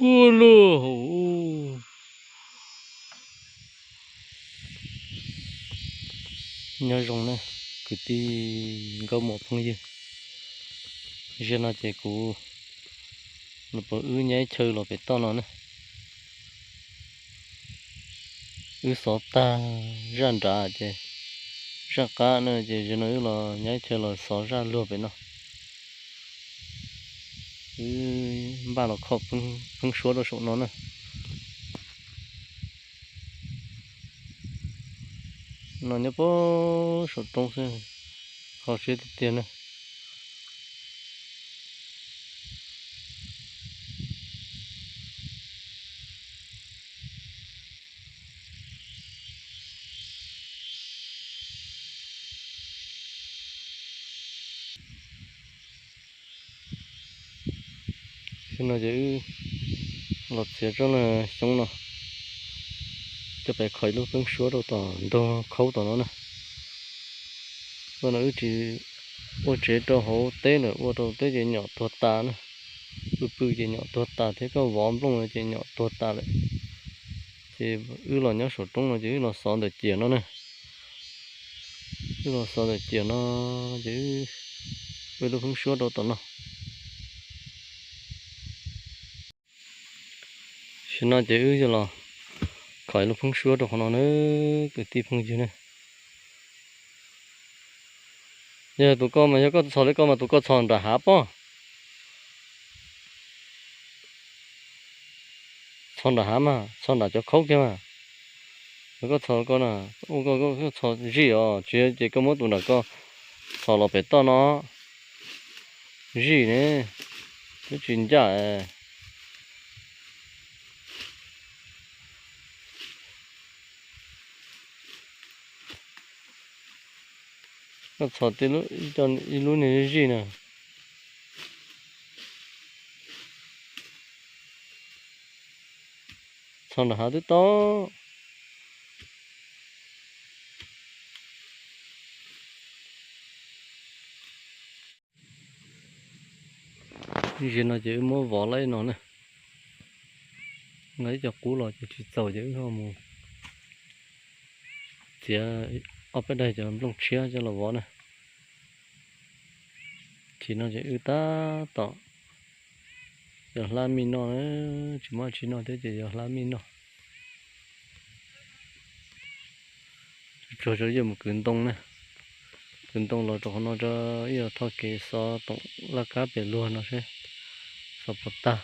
kuj lug. Nyob zoo na, kwv tij nkauj muam phooj ywg, zaum no ces kuv los puag wb nyaib chaw los pem toj no na. Wb xov tag zaj nrad ces zaj qab na ces zaum no wb los nyaib chaw los xov zaj luag pem no. Wb npaj los kho pheeb suab rau saum no na. No nyob puag saum roob xwb, kho siab tiag tiag na. Tam sim no ces wb los txiav tsob xyoob no coj pem kho ib lub pheeb suab rau tom ntug khaub tom no na. Ua no wb tsis ua tsev rau hauv teb lawm, ua rau teb ces nyom tuag tas na. Pw pw ces nyom tuag tas thiab, koj vov nplooj no ces nyom tuag tas lawm. Ces wb los nyob saum roob no ces wb los xov ntawm ciam no na. Wb los xov ntawm ciam no ces wb ua ib lub pheeb suab rau tom no. Tam sim no ces wb yuav los kho ib lub pheeb suab rau qhov no na, kwv tij phooj ywg na. Yog tus koj mas yog koj txhos li koj mas tus koj txhos nram hav pob. Txhos nram hav mas txhos nram cov khaub kiag mas. Yog koj txhos koj na, ua koj txhos zij os, tsis yog ces koj muab tus nram koj txhos los pem toj no. Zij ne, twb tsis ncaj. Koj txhos ib lub niag zij na. Txhos nram hav twb tau. Zaum no ces wb muab vov laib no na. Nqa ib co qub los ces tsis txaus ces wb ho mus txiav ob peb daim cov nplooj tshiab coj los vov na. Tam sim no ces wb tab tom yog hlab mij noj na, tsis muaj dab tsi noj thiab ces yog hlab mij noj. Tsuag tsuag yuav mus kwv ntoo na. Kwv ntoo los rau qhov no rau ib yog thoj kev xov toom laj kab pem luag no seb xov puas tag.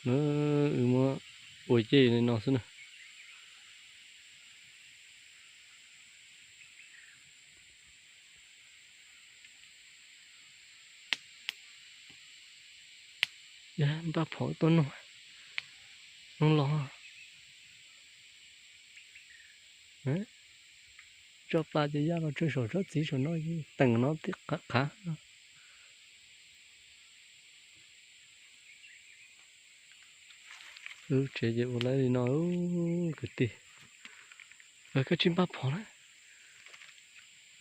Wb muab ua cej li no xwb na. Npaj phom tuaj noj, noj los. Tso pla ces ya los tsawg saum tsob txiv saum no, teem no tib qhav qhav. Lub tsev ces ua laib li no kwv tij. Koj tsis npaj phom na,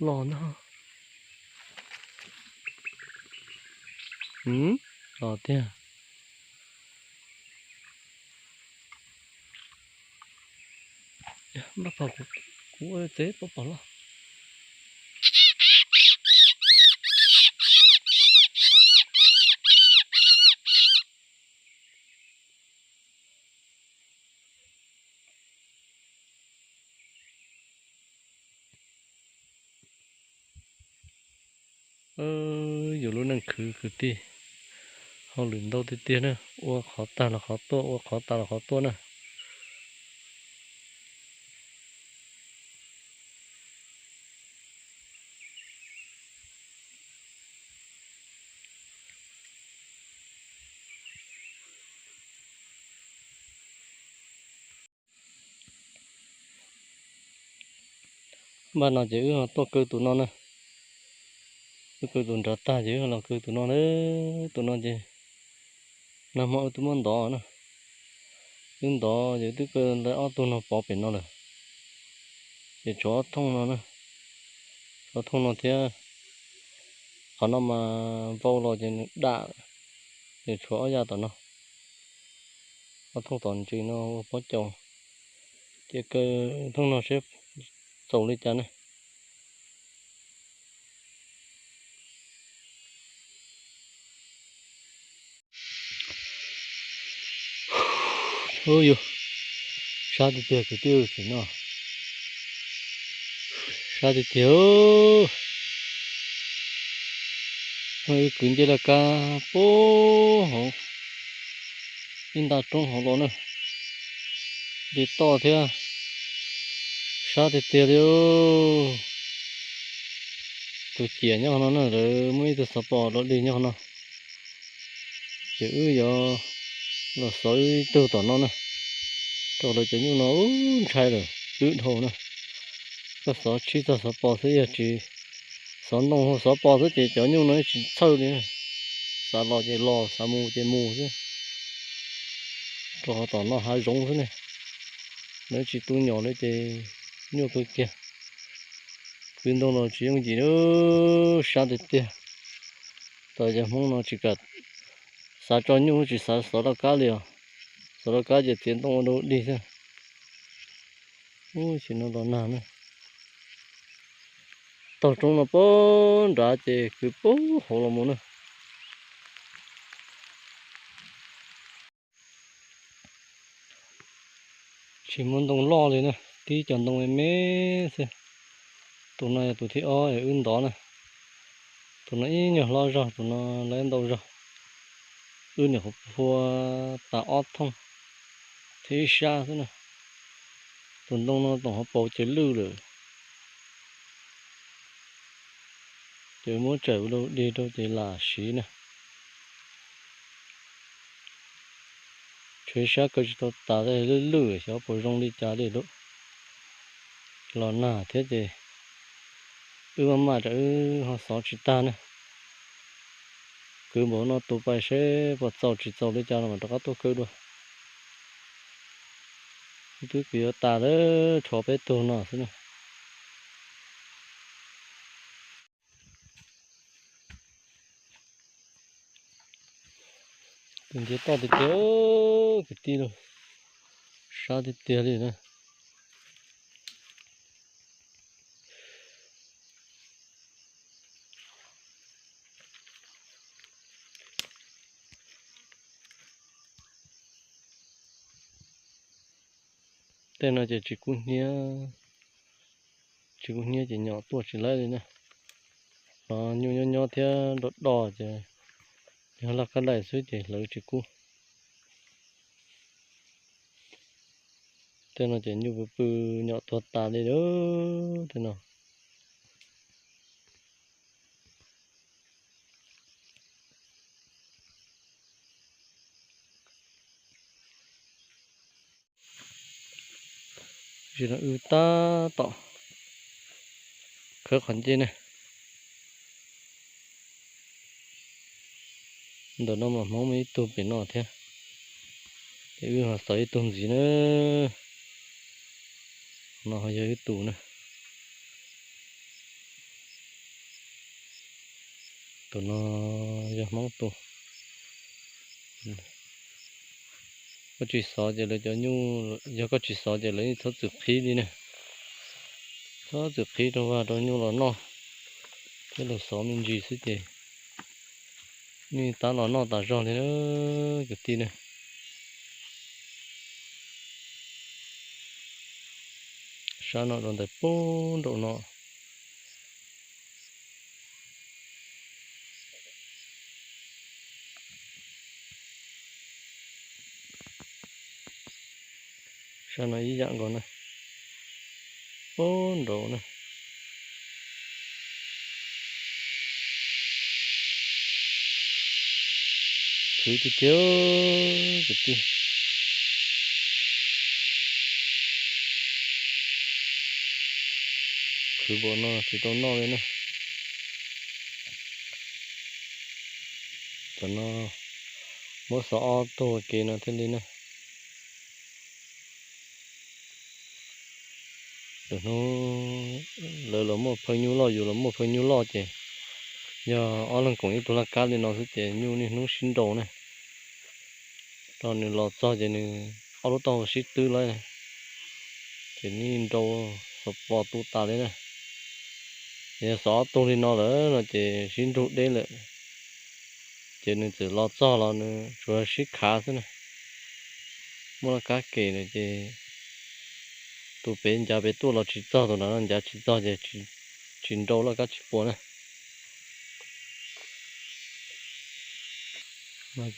los ntag. Los tiag. Npaj phom kuv ua tsev pab pom los. Yus lub neej khwv kwv tij, hauj lwm ntau tiag tiag na, ua qhov tag los qhov tuaj, ua qhov tas los qhov tuaj na. Npaj no ces wb ho tuaj kaw tus no na. Wb kaw tus nrad tag ces wb ho los kaw tus no na. Tus no ces nag hmo wb twb muab ntov na. Twb ntov ces twb kaw ntawm ob tug no pov pem no lawm. Ces tshuav ob thooj no na, tshuav ob thooj no thiab. Qhov no mas vau los ces nws dam, ces tshuav ob yam tom no. Ob thooj tom ntsis no ua pob caus, ces kaw thooj no seb txaus li cas ne. Ub yus, sab tiag tiag kwv tij, tsis no, sab tiag tiag. Wb kwv nce laj kab puag hauv ib nta roob hauv los na, nce toj thiab, sab tiag tiag li. Tus ciam nyob no na, lawv muaj ib tug xov pos dog dig nyob no, ces wb yuav los xov ib tug tom no na, rau lawv cov nyuj no ntshai lawm, wb dhau na. Koj xov tshib txog xov pos xwb, yog tsis xov ntoo xov pos xwb ces cov nyuj no tsis txhawj li. Xav los ces los, xav mus ces mus xwb. Rau qhov tom no hav zoov xwb ne, lawv tsis tu nyom li ces nyuaj kawg kiag. Kwv ntoo los tsis yooj yim, sab tiag tiag. Tau cov Hmoob no tsis kam xav tso nyuj, tsis xav xov laj kab li os. Xov laj kab ces txiav ntoo ua dog dig xwb. Ub, sim no los nag na. Taug roob no puag nrad ces kwv puag hauv los mus na. Tsis muaj ntoo loj li na, tib cov ntoo me me xwb. Tus no yog tus thib ob wb ntov na. Tus no ib nyuag hlob zog, tus no lawv ntau zog. Wb nyuam qhuav phua tas ob thooj thiab ib sab xwb na. Tus ntoo no toom hauv paus ces lwj lawm, ces muab tsaws ua dog dig rau ces lam siv na. Tshuav ib sab kaw tsis tau tas, lwj lwj xyov puas zoo li cas li lawm. Los nag thiab ces wb maj maj tsam wb ho xov tsis tag ne. Kwv npaum no tus pais seb puas txaus tsis txaus li cas los mam rov qab tuaj kaw dua. Twb kwv yuav tas lawm, tshuav peb tug no xwb na. Tus nce toj tiag tiag, kwv tij, sab tiag tiag li na. Tej no ces tsis kub hnyiab, tsis kub hnyiab ces nyom tuaj tsis laib li na. Los nyuj nyob nyob thiab do do ces yog laj kab daim xwb ces hlawv tsis kub. Tej no ces nyuj pw pw nyom tuag tas li lawm tej no. Tam sim no wb tab tom khawb qhov ncej ne. Ntawm no mas Hmoob muaj ib tug pem no thiab, ces wb ho xov ib tug ntxiv na. No ho yog ib tus na. Tus no yog Hmoob tus. Koj tsis xov ces lawv cov nyuj, yog koj tsis xov ces lawv txhob txwm qhib li ne. Txhob txwm qhib rau vaj rau nyuj los noj, thiab lawv xov me ntsis xwb ces nej tab los noj tas zog li na, kwv tij ne. Sab no rau ntawm pub nraum no. Sab no ib yam nkaus na, pub nraum na. Khwv tiag tiag kwv tij. Khwv npaum no tsis tau noj li na. Tam no muab xov ob tug ua ke no thiaj li na. Hnub lawv los muaj phaw nyuj loj, yus los muaj phaw nyuj loj ces yog ob leeg koom ib tug laj kab li no xwb ces nyuj niaj hnub sib nrau na. Rau nws los txog ces nws ob lub taub hau sib twb lawm, ces nws nrau xov pos tu tas li na. Ces yog xov ob tug li no lawm no ces sib nrug deb lawm, ces nws txawm los txog los nws tsuas sib khav xwb na. Muaj laj kab kem lawm ces tus pem ncav pem tuaj los tsis txog, tus nram no ncav tsis txog ces tsis nrau laj kab tsis pua na. Wb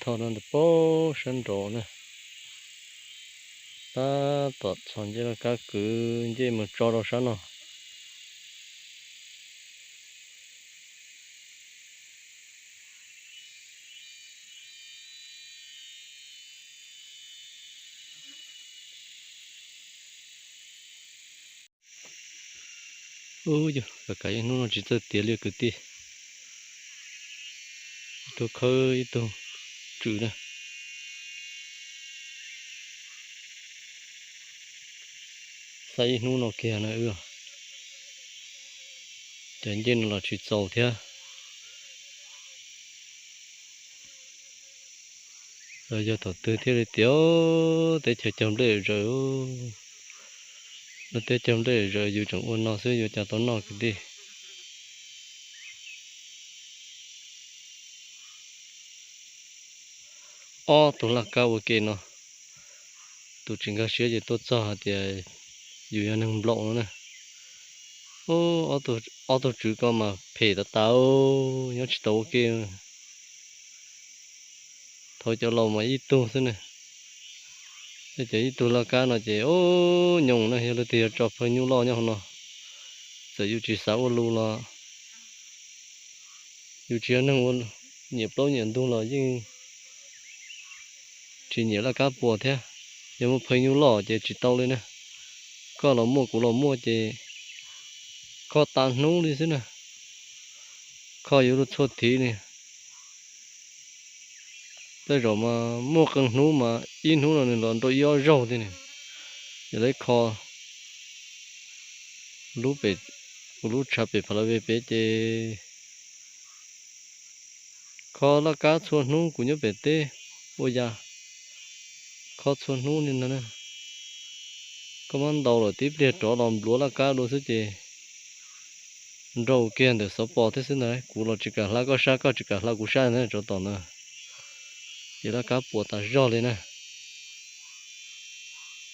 thauj no ntawm pab sab nraud na, tab tom txhos ncej laj kab kwv ncej mus tso rau sab no. Ub, yog kav ib hnub no tsis txawj tiav li kwv tij. Ib tug khawb ib tug tswm na. Xav ib hnub no kiag na wb, cov ncej no los tsis txaus thiab. Yog thaum twg thiaj li tiav, teb chaws cog nplej zawm. Lub teb cog nplej zawm yus tseem ua no xwb yuav cas tau noj kwv tij. Ob tug laj kab ua ke no, tus tsis nkag siab ces tuaj txog hais tias yus yog neeg nplaum no na. Ob tug tswv ko mas phem tas tas, nyob tsis tau ua ke. Thaum cov laus mas ib tug xwb ne. Tej cov ib tug laj kab no ces ub nyoos na, yog leej twg yuav tso phaw nyuj loj nyob hauv no, txawm yus tsis xav ua lus los yus tsis yog neeg ua nyiam plaub nyiam ntug los yeej tsis nyiam laj kab puas thiab. Yog muaj phaw nyuj loj ces tsis tau li na. Koj los muaj kuv los muaj ces kho tas hnub li xwb na. Kho yuav luag txhua thiv li. Tej zaum mas muaj qee hnub mas ib hnub no nws los nrau ib ob zaug thiab ne. Yog lawv kho lub pem, kuv lub tshav pem phav la ve pem ces kho laj kab txhua hnub, kuv nyob pem teb ua yas kho txhua hnub li no na. Koj muab ntaus lawm tib pliag rov los npluav laj kab dua xwb ces nrau kiag ntawm xov pos thiab xwb ntag. Kuv los tsis kam hla koj sab, koj tsis kam hla kuv sab na, tsov tom ntawd. Ces laj kab puas tas zog li na.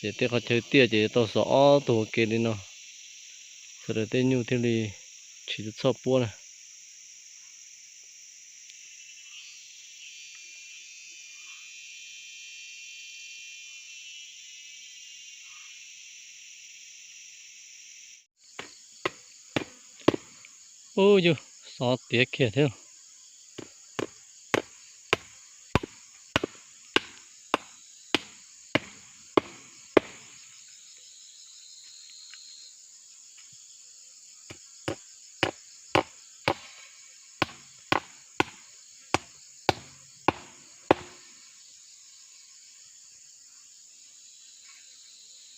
Ces tej qhov chaw tiaj ces yuav tau xov ob tug ua ke li no, sawv daws tej nyuj thiaj li tsis txhob puab na. Ub, yus xov tiav kiag thiab.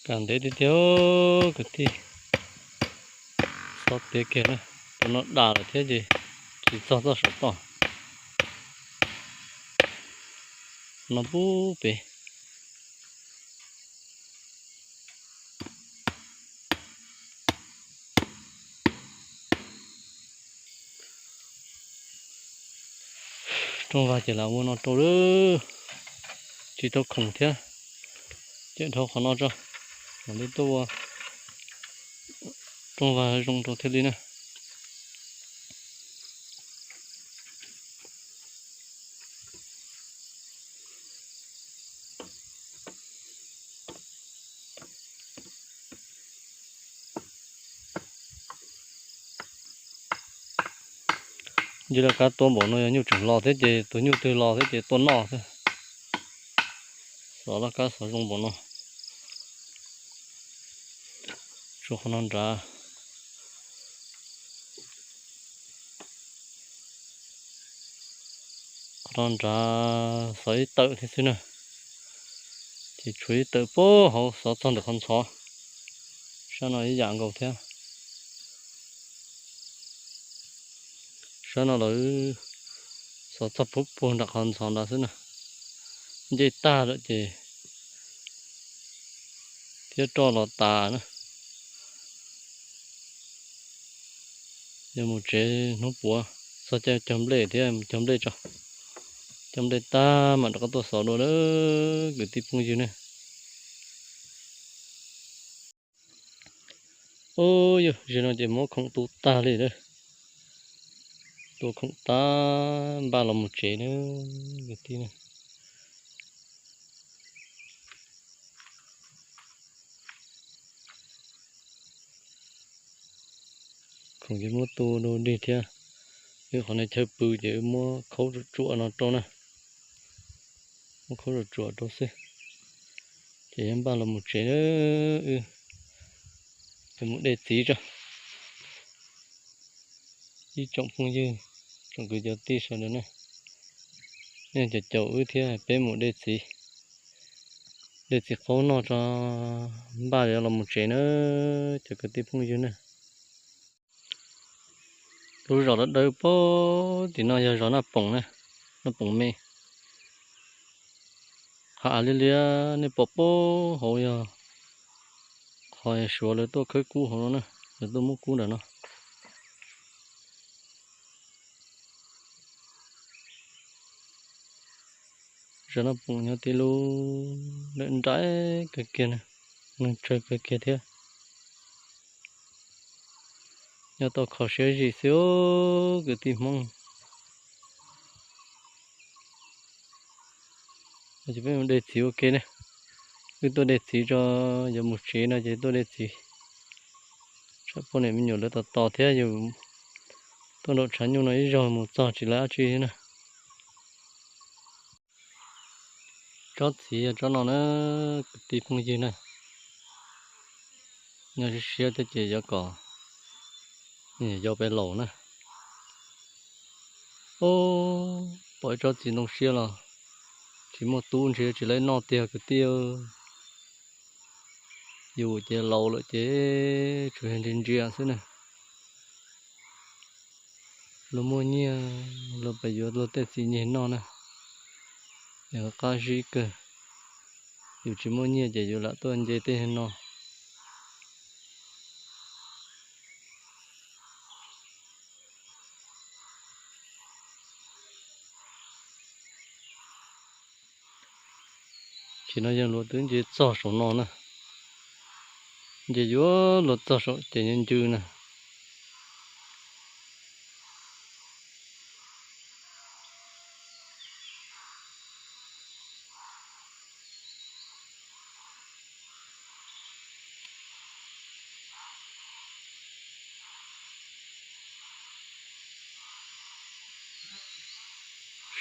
Kam ntev tiag tiag kwv tij. Xov tiav kiag na, tus no dam lawm thiab ces tsis txog txoj saum toj. No pub pem. Rooj vag ces lam ua no rau lawm, tsis tau khoom thiab. Ces dhau qhov no tso, mam li tuaj ua rooj vag zoo rau thiaj li na. Ntshe laj kab tuaj npaum no yog nyuj tseem los thiab ces tus nyuj twg los thiab ces tuaj noj thiab. Xov laj kab xov zoo npaum no. Tshuav qhov no nrad. Qhov no nrad xov ib tawm thiab xwb na. Ces tshuav ib tawm puag hauv xov txog ntawm qhov ntxhov. Sab no ib yam nkaus thiab. Sab no lawv xov txog puag puag nram qhov ntxhov ntawd xwb na. Nce tag lawm ces thiab roj los tas na. Yog mus tsev hnub puav txog caij cog nplej thiab mus cog nplej tso. Cog nplej tag mam rov qab tuaj xov dua lawm kwv tij phooj ywg ne. Ub, yog zaum no ces muab khoom tu tag li lawm. Tua khoom tag npaj los mus tsev na kwv tij na. Khoom ces muab tu dua dig thiab. Wb qhov no chaw pw ces wb muab khaub tsuam tsuam no rau na. Muab khaub tsuam tsuam rau xwb. Ces yuav npaj los mus tsev na. Wb ces mus de txiv tso. Ib tsoom phooj ywg, tsoom kwv cov tij sawv daws na, nej caum caum wb thiab peb mus de txiv, de txiv qaub noj tso, npaj yuav los mus tsev na, cov kwv tij phooj ywg na. Lub zos dawb dawb pem tim no yog zos Naj Poom na, Naj Poom me. Qhov av liab liab nej pom pem hauv yog qhov Suav lawv tuaj khawb kub hauv no na, lawv tuaj muab kub ntawm no. Zos Naj Poom nyob tib lub lawm nraim kawg kiag, neeg tsawg kawg kiag thiab. Nyob tau kho siab zim xwb kwv tij Hmoob. Ces peb mus de txiv ua ke ne. Wb tuaj de txiv tso, yuav mus tsev no ces tuaj de txiv. Tsam poj niam me nyuam lawv tos tos thiab yus tuaj nraum tshav nyuj no ib zaug mus txog tsis lawv dab tsi na. Tsob txiv yog tsob no na, kwv tij phooj ywg na. Nyob siab siab thiab ces yuav kom yau peb laus na. Ub, pom ib tsob txiv ntoo siab los tsis muaj tub ntshe tsis lawv noj tiag kwv tij. Yus ces laus lawm ces tsuas yog ntsia ntsia xwb na. Luag muaj nyiaj luag pab yuav luag tej txiv nyeg noj na, yog qab zib kawg. Yus tsis muaj nyiaj ces yus lam tuaj nce tej no. Ces no yog luag twb nce txog saum no na, nce yuav luag txog saum ces nyob ncw na.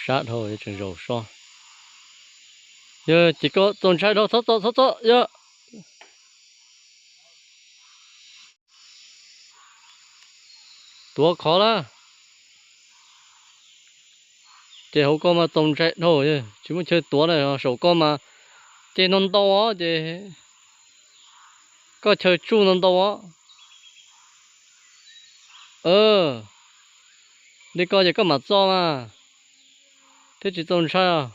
Sab dhau tseem zaum so. Yog ces koj txaus ntshai dhau txhob txom txhob txom yog. Tuav khov lawm. Ces hauv koj mas txaus ntshai dhau, tsis muaj chaw tuav na, saum koj mas ceg ntau ntau os ces koj chaw tsuj ntau ntau os. Li koj ces koj mam txo mas thiab tsis txaus ntshai os.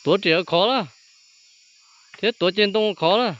Tuav riam khov lawm thiab tuav ceg ntoo khov lawm.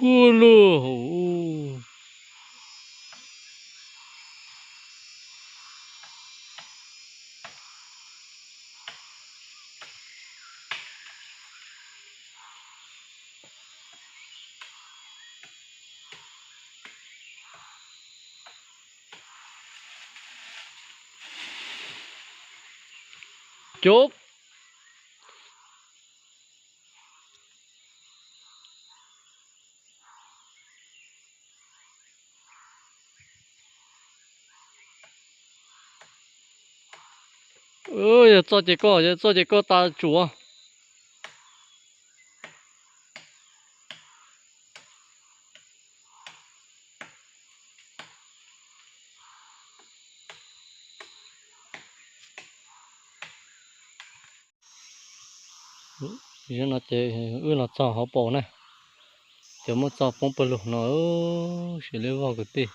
Kuj lug. Cub. Yog txoj ces koj, yog txoj ces koj tas tsuav. No ces wb los txog hauv paus na, cov muab txoj poob pawg lug no, siav liab vog kwv tij.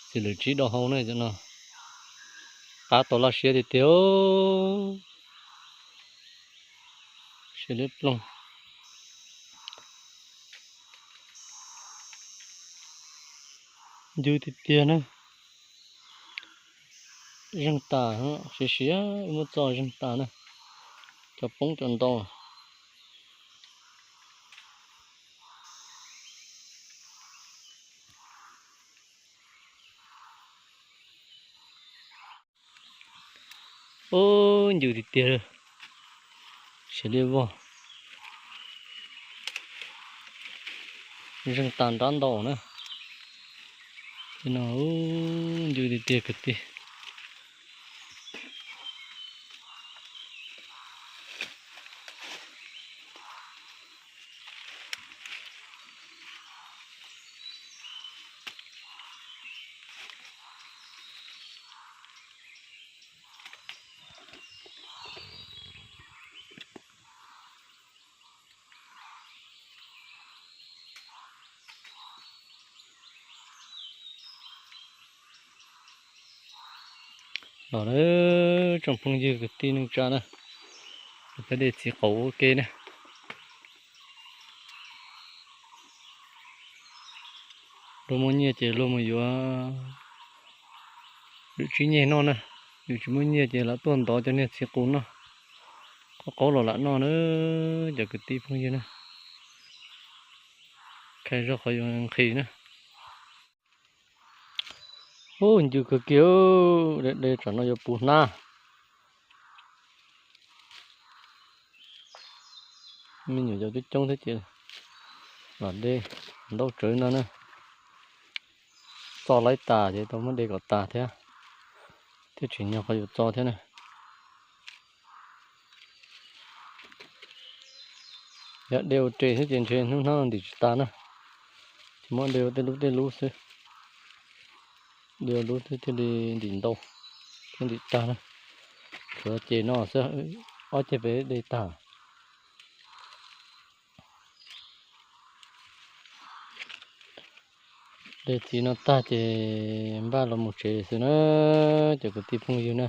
Txiv lwm tsib do hau na cov no, qab tau laj siab tiag tiag. Siav liab ploog. Ncw tiag tiag na. Zeeg tas, siav siav muab txoj zeeg tas na, cov poob cov ntau. Ub, ncw tiag tiag, siav liab vog. Zeeg tas nrab ntau na. No ncw tiag tiag kwv tij. Los tsoom phooj ywg kwv tij neej tsa na, peb de txiv qaub ua ke na. Luag muaj nyiaj ces luag mus yuav lwm tsib nyeg noj na, yus tsis muaj nyiaj ces lam tuaj ntov cov niag txiv qus noj, qaub qaub los lam noj na, cov kwv tij phooj ywg na. Khai zog qhov yuav nqhis na. Ub, ncw kawg kiag, de de tsam no yuav puv hnab. Me nyuam yaus coob coob thiab ces los de ntaub tsawv no na. Txo laib tas ces tau muab de kom tas thiab, thiaj tsim nyog qhov yuav txo thiab na. Yog de ua res xwb ces ntshe hnub hnab no ntim tsis tas na, ces muab de ua tej lub tej lub xwb. De ua lub xwb thiaj li ntim ntau thiab ntim tag na. Tshuav ces no xwb, ob ceg pem de tag. De txiv no tag ces npaj los mus tsev xwb na, cov kwv tij phooj ywg na.